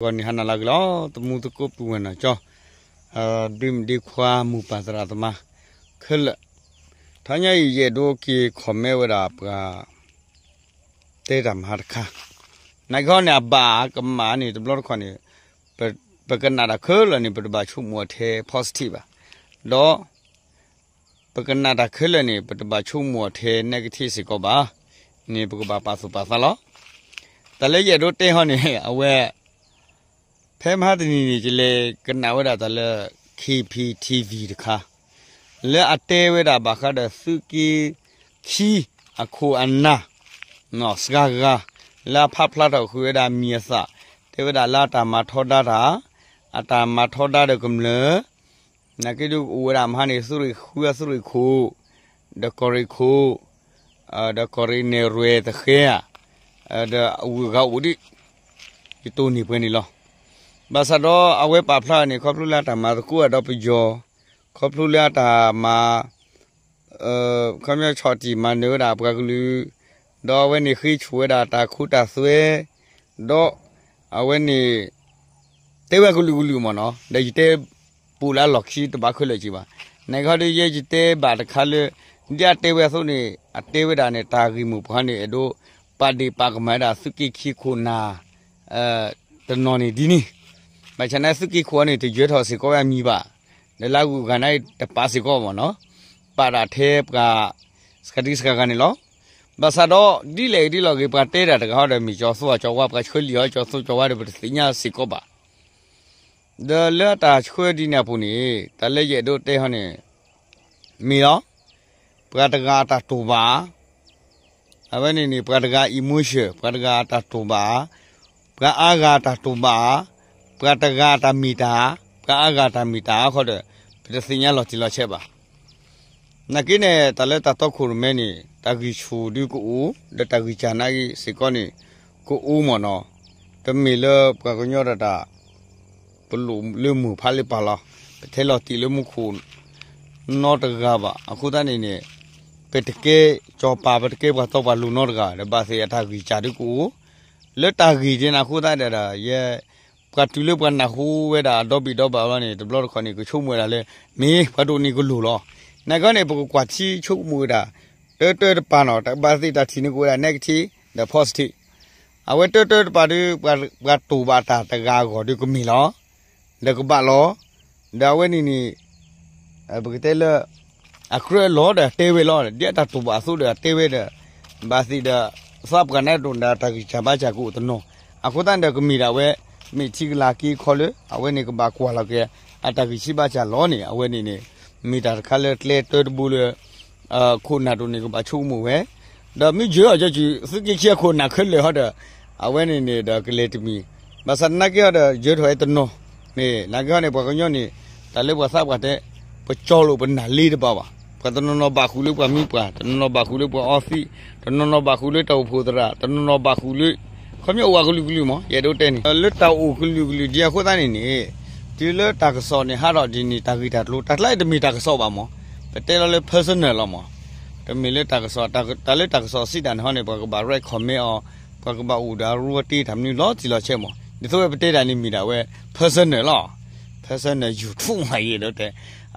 ဂီၤန့ၣ်ဟါနၤလၢအဂ့ၤလီၤ သမူသကိးပုၢ်ဝဲၢ်နီၢ်ကၠီ ဒ့မုၣ်ဒ့ခွါမိၢ်ပၢ်သရၣ်သမါ ခဲလၢာ်, ထါညါအံၤယအဲၣ်ဒိးက့ၤ comment ဝဲဒၣ်ပှၤ တဲတၢ်မဟါတခါ, နာ်က့ဟီန့ၣ် အဘၣ်ကမၣ်န့ၣ် တဘျီတခီၣ်န့ၣ် ပကနၣ်တၢ်ခဲလၢာ်န့ၣ် ပတဘၣ်ဆိကမိၣ်အီၤထဲ positive ဘၣ်, ဒီး ပကနၣ်တၢ်ခဲလၢာ်န့ၣ် ပတဘၣ်ဆိကမိၣ်အီၤထဲ negative စ့ၢ်ကီးဘၣ်, န့ၣ်ပကဘၣ်ပာ်သူၣ်ပာ်သးလီၤ. တၢ်လၢယအဲၣ်ဒိးတဲဟီန့ၣ် အဝဲ ဖဲမဟါတနံၤန့ၣ် ယလဲၤကနၣ်ဝဲဒၣ်တၢ်လၢ K P T V တခါ လၢအတဲဝဲဒၣ်ဘၣ်ဃးဒီးသုးက့ခံ အခိၣ်အနၢ် စှၤဂၤ လၢအဖးဖျါထီၣ်ဃုာ်ဝဲဒၣ်အမံၤအသၣ်, တဲဝဲဒၣ်လၢအတၢ်မၤထီဒါတၢ်, အတၢ်မၤထီဒါဒီးကမျၢၢ် နာ်က့ဒုးအိၣ်ဝဲဒၣ်မဟါန့ၣ် သုးရ့ၣ်ဃုအသုးရ့ၣ်ခိၣ်, ဒီးကီၢ်ရ့ၣ်ခိၣ်, ဒီးကီၢ်ရ့ၣ်နဲၣ်ရွဲၣ်သဃဲဧါ, ဒီးအဂုၤအဂၤအိၣ်ဒံး, ယတိၢ်န့ၢ်ပှဲၤန့ၣ်လီၤ. ဘၣ်ဆၣ်ဒီးအဝဲပာ်ဖျါန့ၣ် ခီဖျိလၢအတၢ်မၤသကိးအဒီပယီၤ, ခီဖျိလၢအတၢ်မၤ ခီပညီဆီၣ်တံၢ်မၤနၢၤဝဲဒၣ်ပှၤကလုာ်, ဒီးအဝဲန့ၣ်ဃ့ဆူၣ်ဝဲဒၣ်တၢ်ခိတၢ်သွဲ, ဒီးအဝဲန့ၣ် တဲဝဲကလုာ်ကလုာ်မ့ၢ်နီၤ, ဒီးယတဲပိာ်လၢအလီၢ်ခံတဘၣ်ခဲလၢာ်က့ၤဘၣ်. နာ်က့ဟီဒီး ယဲယတဲဘၣ်တခါလၢ ဒ်အတဲဝဲအသိးန့ၣ် အတဲဝဲဒၣ်န့ၣ် တၢ်ဂ့ၢ်မိၢ်ပှၢ်န့ၣ် အဲၣ်ဒိးပာ်ဒ့ၣ်ပာ်ကမၣ်ဝဲဒၣ်သုးက့ခံခိၣ်နၢ် တနီၤန့ၣ်ဒ်န့ၣ်, ဘၣ်ဆၣ်န့ၣ်သုးက့ခိၣ်အံၤန့ၣ် တယၢၤထီၣ်စ့ၢ်ကီးဝဲအမံၤဘၣ်, ဒီးလၢအဂုၤအဂၤန့ၣ်တပာ်စ့ၢ်ကီးမ့ၢ်နီၤ, ပာ်ဒၣ်ထဲပှၤ စှၤတံၢ်စှၤဂၤန့ၣ်လီၤ. ဘၣ်ဆၣ်ဒီး ဒ်လဲၣ်ဂ့ၤဒ်လဲၣ်ဂ့ၤ ပှၤတဲတၢ်တဂၤဟီဒီး မ့ၢ်ကၠီၤသူအကၠီၤဝါ ပှၤဆှၢလံာ်ဟီကၠီၤသူကၠီၤဝါဒီး ပတသ့ၣ်ညါစ့ၢ်ကီးဘၣ်. ဒီးလၢအတၢ်ဆှၢဒ်န့ၣ်အပူၤန့ၣ် တၢ်လၢယအဲၣ်ဒိးတဲဟီန့ၣ် မ့ၢ်လီၤ. ပှၤတဂၤအတၢ်တိာ်ဘၣ် အဝဲန့ၣ်န့ၣ် ပှၤတဂၤ emotion ပှၤတဂၤအတၢ်တိာ်ဘၣ်, ပှၤအါဂၤအတၢ်တိာ်ဘၣ်, ပှၤတဂၤအတၢ်မ့ၢ်တၢ်, ပှၤအါဂၤအတၢ်မ့ၢ်တၢ်အဃိဒီး ပတသ့ၣ်ညါလီၤတံၢ်လီၤဆဲးဘၣ်. နာ်က့န့ၣ် တၢ်လၢတၢ်တီခိၣ်ရိၣ်မဲန့ၣ် တၢ်ဂံၢ်ဆူၣ်ဒုကအိၣ်, ဒီးတၢ်ဂံၢ်စၢ်နာ်က့စ့ၢ်ကီးန့ၣ် ကအိၣ်မ့ၢ်နီၤ, တမ့ၢ်လၢပှၤကညီတၢ်တၢ် ပလိၣ်လၢမိၢ်ဖးလၢပၢ်လီၤ. ပထဲလီၤတံၢ်လၢမူခိၣ် နီတဂၤဘၣ်. အဃိသတးန့ၣ်န့ၣ် ပတကဲစီၤပၤ ပတကဲပှၤတီပှၤလိၤနီတဂၤ, ဒီးဘၣ်သ့ၣ်အတၢ်ဂံၢ်စၢ်ဒုကအိၣ်, လၢတၢ်ဂ့ၢ်ဒ်န့ၣ်အဃိသတးဒီး ယဲ ပှၤတုၤလၢပှၤနၢ်ဟူဝဲဒၣ်ဒီဘ့ၣ်ဒီဘၣ်လီၤန့ၣ် တဘျီတခီၣ်န့ၣ် ကဆိကမိၣ်ဝဲဒၣ်လၢ မ့ၢ်ပှၤဒိၣ်န့ၢ်ကလိၢ်လီၤ. နာ်က့န့ၣ် ပကကွၢ်ထံဆိကမိၣ်ဝဲဒၣ် တၢတၢတပၤနီၤ, တဘၣ်သ့ၣ်တၢ်ထံၣ်န့ၢ်ကအိၣ်ဝဲဒၣ် negative ဒီး positive. အဝဲတၢတၢတပၤဒီး ပှၤတိာ်ဘၣ်တၢ်တဂၤအဂီၢ်ဒီးကမ့ၢ်လီၤ, ဒီးကဘၣ်လီၤ. ဒီးအဝဲန့ၣ်န့ၣ် ပကတဲလၢ အကြၢးအလီၢ်ဒီးတဲဝဲလီၤ, ဒ်အတၢ်တိာ်ဘၣ်အသိးဒီးတဲဝဲဒီး ဘၣ်သ့ၣ်ဒီး သးပှၢ်န့ၣ်ဒိၣ်ဒီးတၢ်ဂံၢ်စၢ်ဘါစၢ်ကအိၣ်တနီၤ, အဃိသတးန့ၣ်ဒီးကမ့ၢ်ဒၣ်ဝဲ မ့ၢ်ထံကလၤက့ခီလၢ အဝဲန့ၣ်ကဘၣ်ကွၢ်လီၤက့ၤ အတၢ်ဂံၢ်ဆံးဘါစၢ်လီၤန့ၣ် အဝဲန့ၣ်န့ၣ် မ့ၢ်တၢ်တခါလၢကျဲတၢတဘိလၢ ခိၣ်နၢ်ဒိၣ်န့ၣ်ကဘၣ်ဆိကမိၣ်ဝဲ, ဒီးမ့ၢ်ယၢၤအီၤကီကီ သုးက့ခံအခိၣ်နၢ်ခဲလၢာ်ဟီဒီး အဝဲန့ၣ်န့ၣ်ဒီးကလဲၤတမံၤ, ဘၣ်ဆၣ်သနာ်က့ဟီဒီး ယၢၤထီၣ်ဝဲတနီၤန့ၣ် နာ်က့ဟီန့ၣ် ပှၤကညီန့ၣ် တၢ်လၢပှၤသးပှၢ်တဲ ပကၠီလိာ်ပနၢ်လ့တဘၣ်ဘၣ်. ပှၤတနီၤနီၤဘၣ်ဃုာ်လၢပှၤမံပှၢ်, တနီၤနီၤဘၣ်ဃုာ်လၢပှၤအီသံး, တနီၤနီၤဘၣ်ဃုာ်လၢတၢ်အိၣ်ဖှိၣ်သရၣ်, တနီၤနီၤဘၣ်ဃုာ်လၢ ခီပညီအိၣ်ဝဲကလုာ်ကလုာ်မး ယအဲၣ်ဒိးတဲန့ၣ် လၢတၢ်အိၣ်ကလုာ်ကလုာ်ဒ်အဃိသတးန့ၣ်န့ၣ် တုၤလၢတၢ်ကစီၣ်န့ၣ် ဟးထီၣ်ဒ်န့ၣ် တၢ်ဂ့ၢ်တၢ်ကျိၤ တၢ်ကျါအံၤတမ့ၢ်တၢ်ကစီၣ်ဘၣ်မး, ပတဲလီၤလၢ personal လီၤမး, တမ့ၢ်လၢတၢ်ကစီၣ်, တၢ်လၢတၢ်ကစီၣ်စံးတၢ်န့ၣ်ဟီန့ၣ် ပှၤကဘၣ် recommend အီၤ, ပှၤကဘၣ်အိၣ်ဒီးအရူအတ့တၢ်မနုၤလီၤတံၢ်လီၤဆဲးမး, ဒ်သိးဝဲပတဲတၢ်န့ၣ်မ့ၢ်ဒၣ်ဝဲ personal လီၤ, personal YouTube မးယဲဒီးတဲ,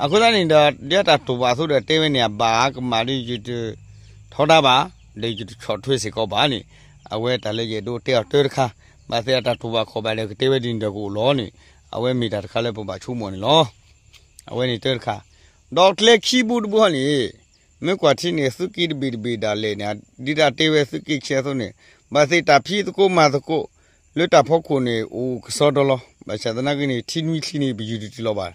အဃိသတးန့ၣ်ဒီး ဒ်အတၢ်တိာ်ဘၣ်အသိးဒီးတဲဝဲန့ၣ် အဘၣ်ကမၣ်ဒီးယတထီဒါဘၣ်, ဒီးယတဆီၣ်ထွဲစ့ၢ်ကီးဘၣ်န့ၣ်, အဝဲတၢ်လၢယအဲၣ်ဒိးတဲအီၤတၢတခါ, ဘၣ်သ့ၣ်အတၢ်တိာ်ဘၣ်ခီၣ်ဘၣ်ဒီးကတဲဝဲဒ်န့ၣ်ဒီးကအိၣ်လီၤန့ၣ်, အဝဲမ့ၢ်တၢ်တခါလၢပဘၣ်ဆိကမိၣ်န့ၣ်လီၤ. အဝဲန့ၣ်တၢတခါ, ဒီးကျဲခံဘိတဘိန့ၣ် မ့ၢ်ကွၢ်ထံန့ၣ် သုးက့တဘ့ၣ်တဘ့ၣ်ဒၣ်လဲာ်န့ၣ် ဒ်တၢ်တဲဝဲသုးက့ခံအသိးန့ၣ် ဘၣ်သ့ၣ်တၢ်ဖံးသကိးမၤသကိး လၢတၢ်ဖီခိၣ်န့ၣ် အိၣ်ကစီဒီလီၤ. ဘၣ်ဆၣ်သနာ်က့န့ၣ် ထံနွံချံန့ၣ် ပယူၤတတုၤလီၤဘၣ်,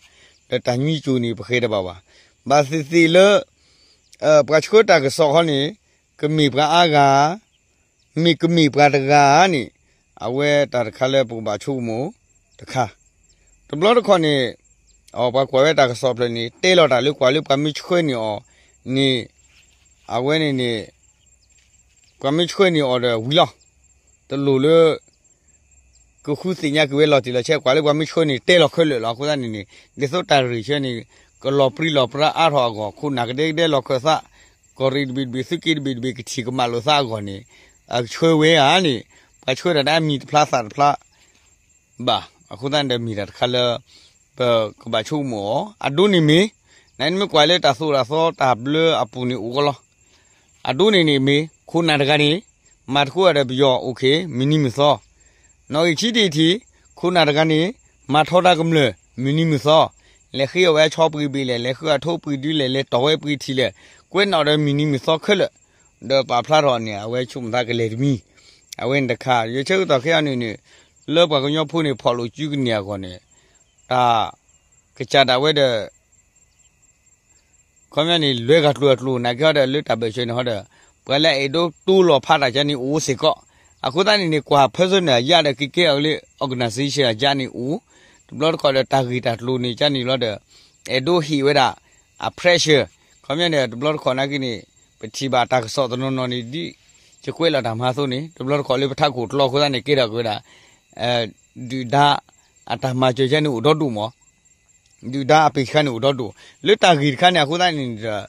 ဒီးတၢ်နွံကၠိၤန့ၣ် ပဃဲၤတဘၣ်ဘၣ်. ဘၣ်သ့ၣ်သ့ၣ်လၢ ပှၤဆှၢတၢ်ကစီၣ်ခီန့ၣ် ကမ့ၢ်ပှၤအါဂၤ မ့ၢ်ကမ့ၢ်ပှၤတဂၤန့ၣ် အဝဲတၢ်တခါလၢပကဘၣ်ဆိကမိၣ်တခါ, တဘျီတခီၣ်န့ၣ် ပှၤကွၢ်ဝဲတၢ်ကစီၣ်ဖျၢၣ်န့ၣ် တဲလီၤတၢ်လၢကွၢ်လၢပှၤမ့ၢ်ဆှၢန့ၢ်အီၤန့ၣ် အဝဲန့ၣ်န့ၣ် ပှၤမ့ၢ်ဆှၢန့ၢ်အီၤဒီးဝံၤလီၤ. တလိၣ်လၢ ကဃုသ့ၣ်ညါက့ၤဝဲလီၤတံၢ်လီၤဆဲး ကွၢ်လၢပှၤမ့ၢ်ဆှၢန့ၣ် တဲလီၤခဲလၢာ်လီၤ. အဃိသတးန့ၣ်န့ၣ် ဒ်သိးတၢ်ရ့ၣ်ဆၢန့ၣ် ကလီၤပြံလီၤပြါအါထီၣ်အဂီၢ် ခိၣ်နၢ်ကဒဲကဒဲလီၤခၢၣ်သး ကီၢ်ရ့ၣ်တဘ့ၣ်တဘ့ၣ် သုးက့တဘ့ၣ်တဘ့ၣ် ကထံၣ်ကမၣ်လိာ်သးအဂီၢ်န့ၣ် အကဆှၢဝဲဧါန့ၣ် ပှၤဆှၢတၢ်ဒၣ်အမံၤတဖျါသးတဖျါ ဘၣ်. အဃိသတးန့ၣ်ဒီးမ့ၢ်တၢ်တခါလၢ ပကဘၣ်ဆိကမိၣ်အီၤ အဒိန့ၣ်မ့ၢ် နမ့ၢ်ကွၢ်လၢတၢ်သိၣ်တၢ်သီတၢ်ဘျၢအပူၤန့ၣ်အိၣ်ကီးလီၤ. အဒိန့ၣ်န့ၣ်မ့ၢ် ခိၣ်နၢ်တဂၤန့ၣ် မၤတဃုာ်ဒီးပယီၤ အိၣ်ခ့ မုၢ်နံၤမုၢ်သီ နီၣ်ဂံၢ်ခံတထံၣ် ခိၣ်နၢ်တဂၤန့ၣ် မၤထီဒါကမျၢၢ် မုၢ်နံၤမုၢ်သီ လဲၤဃ့အီၣ်ဝဲအဆီပှ့ၤဘ့ၣ်လဲၣ် လဲၤဃုအထိပှ့ၤဒုလဲၣ် လဲၤတီၢ်ဝဲပှ့ၤထံၣ်လဲၣ် ကွဲးနီၣ်ဒီးမုၢ်နံၤမုၢ်သီခဲလၢာ် ဒီးပာ်ဖျါထီၣ်န့ၣ် အဝဲဆိကမိၣ်သးကလဲၤတမံၤ အဝဲန့ၣ်တခါ ယဆၢကတီၢ်ခဲအံၤန့ၣ်န့ၣ် လၢပှၤကညီဖိန့ၣ် ဖီၣ်လိာ်စုကန့ၢ်အဂီၢ်န့ၣ် တၢ် ကစၢ်ဒၣ်ဝဲဒီး ခီပညီန့ၣ် လွဲဂၤကျိၤအကျိၤ နာ်က့ဟီဒီး လၢတၢ်ဘၢၣ်စၢၤန့ၣ်ဟီဒီး ပှၤလၢအအဲၣ်ဒိးတိလီၤဖးတၢ်ကန့ၣ်အိၣ်စ့ၢ်ကီး အဃိသတးန့ၣ်န့ၣ် ကွၢ် personal အယါဒီး က့ၤကဲအီၤလၢ organization အယါန့ၣ်အိၣ် တဘျီတခီၣ်ဒီးတၢ်ဂ့ၢ်တၢ်ကျိၤန့ၣ်ကန့ၣ်လီၤဒီး အဲၣ်ဒိးဟ့ၣ်ဝဲဒၣ် အ pressure ခီပညီန့ၣ် တဘျီတခီၣ်နာ်က့န့ၣ် ပထံၣ်ဘၣ်တၢ်ကစီၣ်တနီၤနီၤန့ၣ် ဒ်ယကွဲးလီၤတၢ်မၤအသိးန့ၣ် တဘျီတခီၣ်လၢပထးခိၣ်ကျီအဃိသတးန့ၣ် ကဲထီၣ်က့ၤဝဲဒၣ် ဒုၣ်ဒါ အတၢ်မၤစၢၤကန့ၣ်အိၣ်ဒီဒူၣ်မး ဒုၣ်ဒါအပ့ၤတခါန့ၣ်အိၣ်ဒီဒူၣ် လၢတၢ်ဂ့ၢ်တခါန့ၣ် အဃိသတးန့ၣ်ဒီး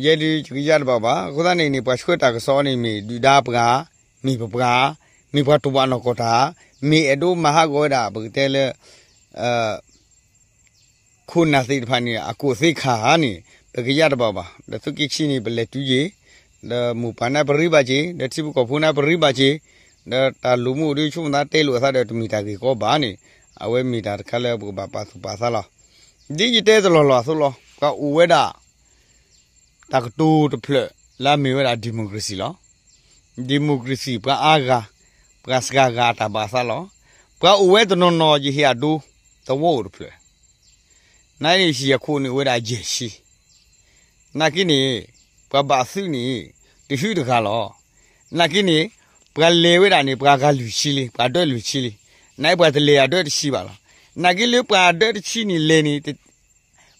ယဲဒုးယကယါတဘၣ်ဘၣ် အဃိသတးန့ၣ်န့ၣ် ပှၤဆှၢတၢ်ကစီၣ်န့ၣ် မ့ၢ်ဒုၣ်ဒါပှၤ မ့ၢ်ပပှၤ မ့ၢ်ပှၤတဝာ်နီၢ်ကီၢ်တၢ် မ့ၢ်အဲၣ်ဒိးမၤဟးဂီၤဝဲဒၣ် ပကတဲလၢ ခိၣ်နၢ်သ့ၣ်တဖၣ်န့ၣ် အကိၣ်သ့ခါဧါန့ၣ် ပကယါတဘၣ်ဘၣ် ဒီးသုးက့ခံန့ၣ် ပလဲၤတုၤယ့ၣ် ဒီးမိၢ်ပၢ်န့ၣ်ပရ့ဘၣ်က့ၤ ဒီးထံဖိကီၢ်ဖိန့ၣ်ပရ့ဘၣ်က့ၤ ဒီးတၢ်လိၣ်မူဒုးဆိကမိၣ်သးတဲလိာ်အသးဒီး တမ့ၢ်တၢ်ဂ့ၢ်ကီဘၣ်န့ၣ် အဝဲမ့ၢ်တၢ်တခါလၢပကဘၣ်ပာ်သူၣ်ပာ်သးလီၤ. ဒ်ယတဲတလီၢ်လီၢ်အသိးလီၤ ပှၤအိၣ်ဝဲဒၣ် တၢ်ကတိၤတဖျၢၣ် လၢအမ့ၢ်ဝဲဒၣ် democracy လီၤ. democracy ပှၤအါဂၤ ပှၤစှၤဂၤအတၢ်ဘၣ်သးလီၤ. ပှၤအိၣ်ဝဲတနီၤနီၤ ယဟ့ၣ်အဒိ သဝီအိၣ်တဖျၢၣ် နာ်က့န့ၣ်ဟံၣ်အခိၣ်န့ၣ်အိၣ်ဝဲဒၣ်ယဲၢ်ဆံ နာ်က့န့ၣ် ပှၤဘၣ်သုးန့ၣ် တဟုတဂၤလီၤ. နာ်က့န့ၣ် ပှၤလဲၤဝဲဒၣ်န့ၣ် ပှၤဂၤလွံၢ်ဆံလံ ပှၤဒၢလွံၢ်ဆံလံ. နာ်က့ပှၤတလဲၤအဒၢတဆံဘၣ်လီၤ. နာ်က့လၢပှၤအဒၢတဆံန့ၣ်လဲၤန့ၣ်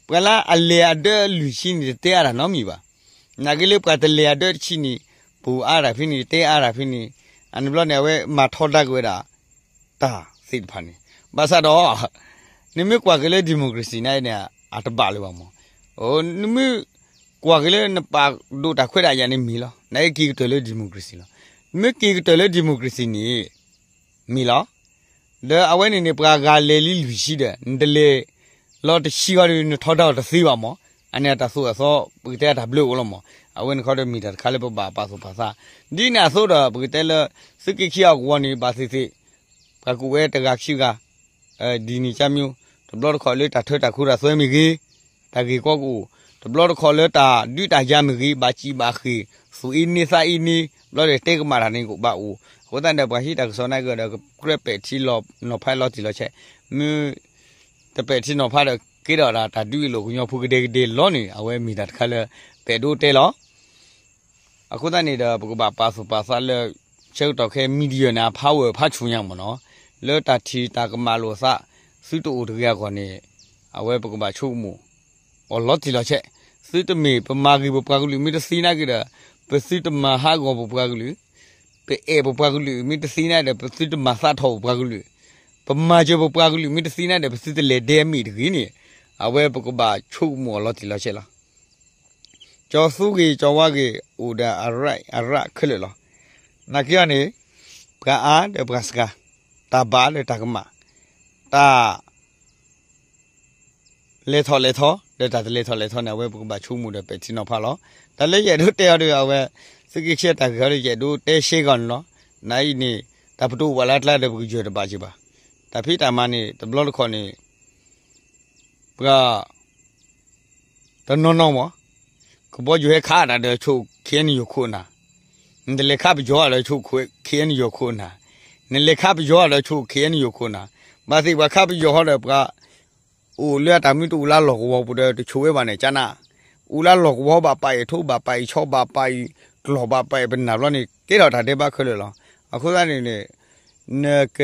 ပှၤလၢအလဲၤအဒၢလွံၢ်ဆံန့ၣ် တတဲအါတၢ်နီတမံၤဘၣ်. နာ်က့လၢပှၤတလဲၤအဒၢတဆံန့ၣ် ပူၤအါတၢ်ဖဲန့ၣ် တဲအါတၢ်ဖဲန့ၣ် အန့ၣ်ဘျီန့ၣ် အဝဲမၤထီဒါက့ၤဝဲဒၣ် တၢ်သ့ၣ်တဖၣ်န့ၣ် ဘၣ်ဆၣ်ဒီး နမ့ၢ်ကွၢ်က့ၤလၢ democracy န့ၣ်န့ၣ် အတဘၣ်လၢၤဘၣ်မး. နမ့ၢ်ကွၢ်က့ၤလၢနပာ်ဒိၣ်တၢ်ခွဲးတၢ်ယာ်န့ၣ်မ့ၢ်လီၤ. နာ်က့က့ၤကတၢၢ်လၢ democracy လီၤ. နမ့ၢ်က့ၤကတၢၢ်လၢ democracy န့ၣ် မ့ၢ်လီၤ. ဒီးအဝဲန့ၣ်န့ၣ် ပှၤဂၤလဲၤလံလွံၢ်ဆံဒီး နတလဲၤလီၤတဆံဃီဒီး နထီဒါအီၤတသ့ဘၣ်မး. အန့ၣ်အတၢ်သိၣ်အသီ ပကတဲအတၢ်ဘျၢအိၣ်လီၤမး. အဝဲန့ၣ်ခီဒီးမ့ၢ်တၢ်တခါလၢပဘၣ်ပာ်သူၣ်ပာ်သး ဒ်န့ၣ်အသိးဒီး ပကတဲလၢ သုးက့ခံအကဝီၤန့ၣ် ဘၣ်သ့ၣ်သ့ၣ် ပှၤကအိၣ်ဝဲတဂၤခံဂၤ ဒ်န့ၣ်ကါမံၤ တဘျီတခီၣ်လၢတၢ်ထၢတၢ်ခိတၢ်သွဲမ့ၢ်ဂ့ၤ, တၢ်ဂ့ၢ်ကီကအိၣ်, တဘျီတခီၣ်လၢတၢ်ဒုးတၢ်ယၤမ့ၢ်ဂ့ၤ, ဘၣ်စံးဘၣ်ဃ့ၢ်, သူၣ်အ့န့သးအ့န့, ဘျီဒီးတဲကမၣ်တၢ်န့ၣ်ကဘၣ်အိၣ်. အဃိသတးန့ၣ် ပှၤဟံးတၢ်ကစီၣ်နာ်က့ဒီး ကြၢးပဲာ်ထံနီၤဖးလီၤတံၢ်လီၤဆဲး, မ့ၢ်တပဲာ်ထံနီၤဖးဒီး ကဲထီၣ်ဒၣ်တၢ်ဒုးအ့ၣ်လိာ်ကညီဖိကဒဲကဒဲလီၤန့ၣ် အဝဲမ့ၢ်တၢ်တခါလၢ ပအဲၣ်ဒိးတဲလီၤ. အဃိသတးန့ၣ်ဒီး ပကဘၣ်ပာ်သူၣ်ပာ်သးလၢ ဆၢကတီၢ်ခဲ media န့ၣ် အ power ဖးဆူညါမ့ၢ်နီၤ, လၢတၢ်ထံၣ်တၢ်ကမၣ်လိာ်သး သုတအိၣ်တဂ့ၤအဂီၢ်န့ၣ် အဝဲပကဘၣ်ဆိကမိၣ်အီၤလီၤတံၢ်လီၤဆဲး, သုတမ့ၢ်ပမၤဂ့ၤပပှၤကလုာ်မ့ၢ်တသ့နာ်က့ဒီး ပသုတမၤဟးဂီၤပပှၤကလုာ်, ပအဲၣ်ပပှၤကလုာ်မ့ၢ်တသ့နာ်ဒီး ပသုတမၤသးထီၣ်ပပှၤကလုာ်, ပမၤစၢၤပပှၤကလုာ်မ့ၢ်တသ့နာ်ဒီး ပသုတလဲၤဒဲအမ့ၢ်တဂ့ၤန့ၣ် အဝဲပကဘၣ်ဆိကမိၣ်အီၤလီၤတံၢ်လီၤဆဲးလီၤ. ကၠီၤသူဂ့ၤ ကၠီၤဝါဂ့ၤ အိၣ်ဒီးအ right အရၣ်ခဲလၢာ်လီၤ. နာ်က့အီၤန့ၣ် ပှၤအါဒီးပှၤစှၤ, တၢ်ဘၣ်ဒီးတၢ်ကမၣ်, တၢ် လဲၤထီၣ်လဲၤထီ ဒီးတၢ်တလဲၤထီၣ်လဲၤထီန့ၣ် အဝဲပကဘၣ်ဆိကမိၣ်ဒီးပဲာ်ထံနီၤဖးလီၤ. တၢ်လၢယအဲၣ်ဒိးတဲအီၤဒီး အဝဲ သုးက့ခံတၢ်ဂ့ၢ်အီၤဒီး ယအဲၣ်ဒိးတဲရှဲဂီၤန့ၣ်လီၤ. နအံၤန့ၣ် တၢ်ပတိၢ်ပှၤလၢအကျါဒီး ပကယၢၢ်တဘၣ်က့ၤဘၣ်. တၢ်ဖံးတၢ်မၤန့ၣ် တဘျီတခီၣ်န့ၣ် ပှၤ တနီၤနီၤမး, ကဘီယူၤဟဲခးတၢ်ဒီးဆိၣ် ခ့ၣ်အဲၣ်ယူၤခိၣ်နၢ်, နတလဲၤခးပယီၤဒီးဆိၣ် ခ့ၣ်အဲၣ်ယူၤခိၣ်နၢ်, နလဲၤခးပယီၤဒီးဆိၣ် ခ့ၣ်အဲၣ်ယူၤခိၣ်နၢ်, ဘၣ်သ့ၣ်ပှၤခးပယီၤဟီဒီးပှၤ အိၣ်လၢအတၢ်မ့ၢ်တအိၣ်လၢလီၢ်ကဝီၤပူၤဒီးတဆိၣ်ဝဲဘၣ်န့ၣ် ကနၣ်, အိၣ်လၢလီၢ်ကဝီၤဘၣ်ပာ်အံၤထိ ဘၣ်ပာ်အံၤဆီ ဘၣ်ပာ်အံၤကျီၢ် ဘၣ်ပာ်အံၤပနၢ်ဘျီန့ၣ် ကဲထီၣ်တၢ်ဒဲးဘးခဲလၢာ်လီၤ. အဃိသတးန့ၣ်န့ၣ် နက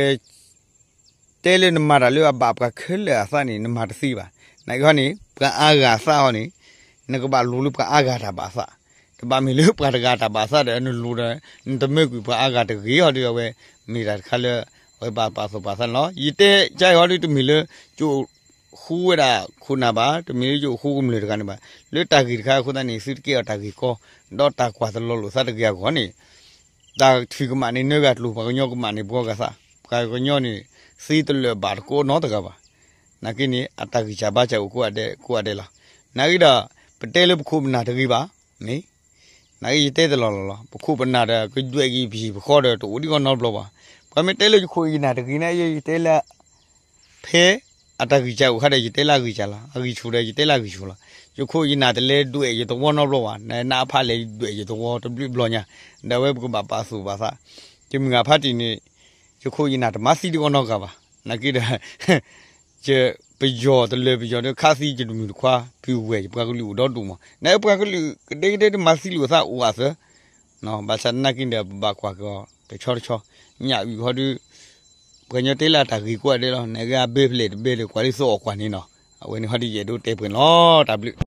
တဲလၢနမၤတၢ်လၢအဘၣ်ပှၤခဲလၢာ်အသးန့ၣ် နမၤတသ့ဘၣ်. နာ်က့ဟီန့ၣ် ပှၤအါဂၤအသးဟီန့ၣ် နကဘၣ်လိၤလၢပှၤအါဂၤတၢ်ဘၣ်သး, တဘၣ်မ့ၢ်လၢပှၤတဂၤတၢ်ဘၣ်သးဒီး နလိၤဒီး နတမၢကွံာ်ပှၤအါဂၤတဂ့ၤဟီဒီး အဝဲမ့ၢ်တၢ်တခါလၢ အဝဲဘၣ်ပာ်သူၣ်ပာ်သးန့ၣ်လီၤ. ယတဲကါအံၤဟီဒီး တမ့ၢ်လၢ ကအိၣ်ဃူဝဲဒၣ်ခိၣ်နၢ်ဘၣ်, တမ့ၢ်လၢကအိၣ်ဃူကမျၢၢ်တဂၤန့ၣ်ဘၣ်. လၢတၢ်ဂ့ၢ်တခါအဃိသတးန့ၣ် သုတကဲအီၤတၢ်ဂ့ၢ်ကီ ဒီးတၢ်ကွၢ်တလီၤလိာ်သးတဂ့ၤအဂီၢ်န့ၣ် တၢ်ထုးကမၣ်န့ၣ် နၢဂၤကျိၤ ပှၤကညီကမၣ်န့ၣ် ဘှီဂၤသး, ပှၤကညီန့ၣ် သ့တလၢာ်ဘၣ်တကိးနီတဂၤဘၣ်. နာ်က့န့ၣ် အတၢ်ဂံၢ်စၢ်ဘါစၢ်အိၣ်ကိးဂၤဒဲး ကိးဂၤဒဲးလီၤ. နာ်က့ဒီး ပတဲလၢပခိၣ်ပနၢ်တဂ့ၤဘၣ်, မ့ၢ် နာ်က့ယတဲတလီၢ်လီၢ်လီၤ. ပခိၣ်ပနၢ်ဒီး ကဒွဲၣ်က့ၤပဟံၣ်ပဃီဒီး တအိၣ်ဒံးကီးနီတဘျီဘၣ်. ပှၤမ့ၢ်တဲလၢယခိၣ်ယနၢ်တဂ့ၤန့ၣ် ယတဲလၢ ဖဲအတၢ်ဂံၢ်စၢ်အိၣ်ခါဒီး ယတဲလၢအဂံၢ်စၢ်လီၤ. အဂံၢ်ဆူၣ်ဒီး ယတဲလၢအဂံၢ်ဆူၣ်လီၤ. ယခိၣ်ယနၢ်တလဲဒွဲၣ်ယသဝီနီတဘျီဘၣ်, နအါဖးလဲၢ်ဒွဲၣ်ယသဝီတဘျုးဘျီညါ, ဒီးအဝဲပကဘၣ်ပာ်သူၣ်ပာ်သး, ယမုၢ်ဂၤဖါတံၢ်န့ၣ် ယခိၣ်ယနၢ်တမၤသံဒံးကီးနီတဂၤဘၣ်. နာ်က့ဒီး ယပယီၤတလၢပယီၤဒီး ခးသံယတမုၢ်တခွါ ပုၢ်ဝဲၢ် ယပှၤကလုာ်အိၣ်ဒီဒူၣ်မး, နပှၤကလုာ်ကဒဲကဒဲတမၤသံလိာ်သးအိၣ်အသး, ဘၣ်ဆၣ်သနာ်က့ဒီး ပဘၣ်ကွၢ်က့ၤအီၤတဆီတဆီ, ညၣ်အုၣ်ဟီဒုး ပှၤကညီတဲလၢအတၢ်ဂ့ၤကိးဂၤဒဲးလီၤ. နကဘဲဖျဲၣ်တဘဲဒီး ကွၢ်လၢသအီၣ်ကွၢ်န့ၣ်နီၤ, အဝဲန့ၣ်ဟီဒုးယအဲၣ်ဒိးတဲပှဲၤလီၤ. တၢ်ဘျုး